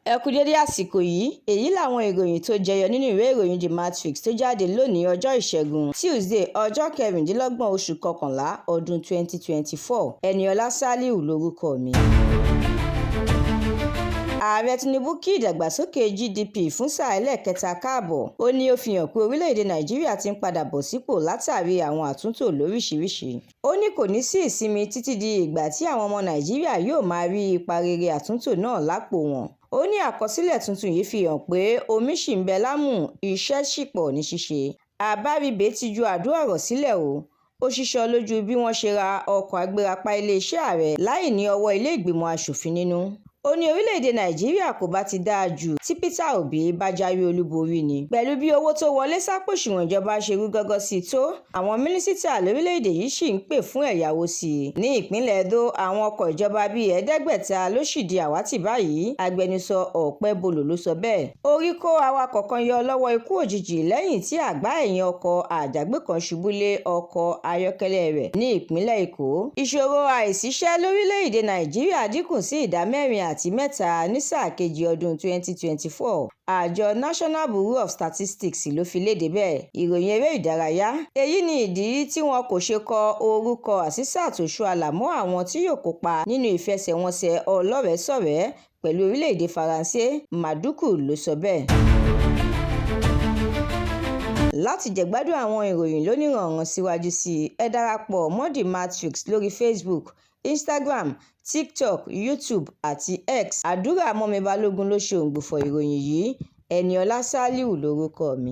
Ẹ kú dédé àsìkò yìí. Èyí làwọn ìròyìn tó jẹyọ nínú ìwé ìròyìn The Matrix tó jáde lónìí, ọjọ́ Ìṣẹ́gun Tuesday, ọjọ́ 26 oṣù kọkànlá ọdún 2024. Ẹniọlá Saliu lórúkọ mi. Ààrẹ Tinubu kí ìdàgbàsókè GDP fún sáà ẹlẹ́ẹ̀kẹta káàbọ̀. Ó ní ó fi hàn pé orílẹ̀-èdè Nàìjíríà ti ń padà bọ̀ sípò látàrí àwọn àtúntò lóríṣiríṣi. Ó ní kò ní sí ìsinmi títí di ìgbà tí àwọn ọmọ Nàìjíríà yóò máa rí ipa rere àtúntò náà lápò wọn. Ó ní àkọsílẹ̀ tuntun yìí fi hàn pé omi ṣì ń bẹ lámù, iṣẹ́ sì pọ̀ ní ṣíṣe. Àbárìbè ti ju àdó ọ̀rọ̀ sílẹ̀ o, ó ṣíṣọ lójú bí wọ́n ṣe ra ọkọ̀ agbérapá iléeṣẹ́ ààrẹ láì ní ọwọ́ ilé ìgbìmọ̀ asòfin nínú. Ó ní orílẹ̀-èdè Nàìjíríà kò bá ti dáa jù tí Peter Obi bá jáwé olúborí ni. Pẹ̀lú bí owó tó wọlé sápò òṣùwọ̀n ìjọba ṣe rú gọ́gọ́ sí i tó, àwọn mínísítà lórílẹ̀-èdè yìí sì ń pè fún ẹ̀yáwó sí i. Ní ìpínlẹ̀ Edo, àwọn ọkọ̀ ìjọba bíi 500 ló sì di àwátì báyìí. Agbẹnusọ Ọ̀pẹ́bọlò ló sọ bẹ́ẹ̀. Orí kó awakọ̀ kan yọ lọ́wọ́ ikú òjijì lẹ́yìn tí àgbá ẹ̀yìn ọkọ̀ àjàgbé kan ṣubú lé ọkọ̀ ayọ́kẹ́lẹ́ rẹ̀ ní ìpínlẹ̀ Èkó. Ìṣòro àìsíṣẹ́ lórílẹ̀-èdè Nàìjíríà dínkù sí ìdá 4.3 ní sáà kejì ọdún 2024, àjọ National Bureau of Statistics ló fi léde bẹ́ẹ̀. Ìròyìn eré ìdárayá. Èyí ni ìdí tí wọn kò ṣe kọ orúkọ Asisat Oshoala mọ́ àwọn tí yóò kópa nínú ìfẹsẹ̀wọnsẹ̀ ọlọ́rẹ̀ẹ́sọ̀rẹ́ pẹ̀lú orílẹ̀-èdè Faransé, Maduku ló sọ bẹ́ẹ̀. Láti jẹ̀gbádùn àwọn ìròyìn lóníranran síwájú sí i, ẹ darapọ̀ mọ́ The Matrix lórí Facebook, Instagram, TikTok, YouTube àti X. Àdúrà mọ́mi Balógun ló ṣe ògbufọ̀ ìròyìn yìí. Ẹniọlá Saliu lórúkọ mi.